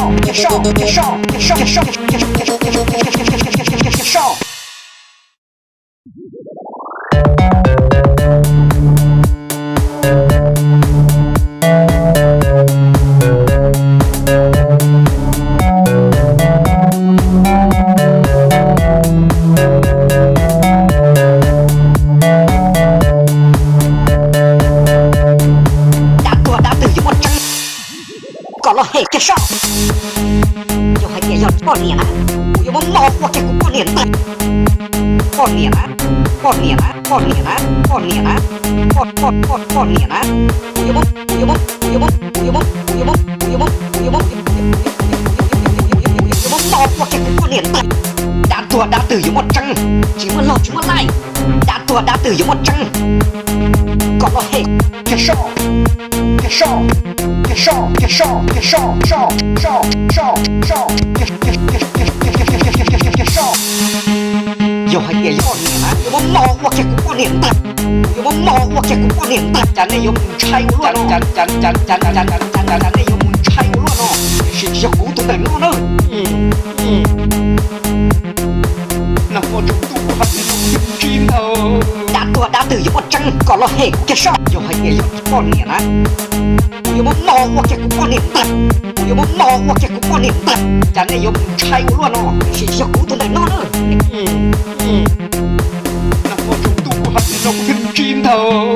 soj, cia soj, cia soj, cia soj, cia soj, cia soj. Dab tuag dab twg yuav muaj tseeb, kom los hem kiag soj. Yog hais tias yog poj niam na, kuv yuav muab mos ua kiag kuv poj niam ntag. Poj niam na, poj niam na, poj niam na, poj niam na, poj, poj, poj, poj niam na, kuv yuav muab, kuv yuav muab, kuv yuav muab, kuv yuav muab, kuv yuav muab, kuv yuav muab, kuv yuav muab, kuv yuav muab mos ua kiag kuv poj niam ntag. Dab tuag dab twg yuav muaj tseeb, tsis muaj log tsis muaj laij. Dab tuag dab twg yuav muaj tseeb, kom los hem kiag soj, kiag soj, kiag soj, kiag soj, kiag soj, soj, soj, soj, soj, kiag soj. Yog hais tias yog poj niam na, yuav muab mos ua kiag kuv poj niam ntag. Kuv yuav muab mos ua kiag kuv poj niam ntag. Cas nej yuav mus ntshai ua luaj no? Cas, cas, cas, cas, cas, cas, cas nej yuav mus ntshai ua luaj no? Tiam sis tsis yog kuv tus ntawm no na. Nag hmo tsaus ntuj kuv hais no kuv thiaj tsis ntawd. Dab tuag dab twg yuav muaj tseeb kom los hem kuv kiag soj. Yog hais tias yog poj niam na, kuv yuav muab mos ua kiag kuv poj niam ntag. Kuv yuav muab mos ua kiag kuv poj niam ntag. Cas nej yuav mus ntshai ua luaj no? Tiam sis tsis yog kuv tus ntawm no na. Nag hmo tsaus ntuj kuv hais no kuv thiaj tsis ntawd.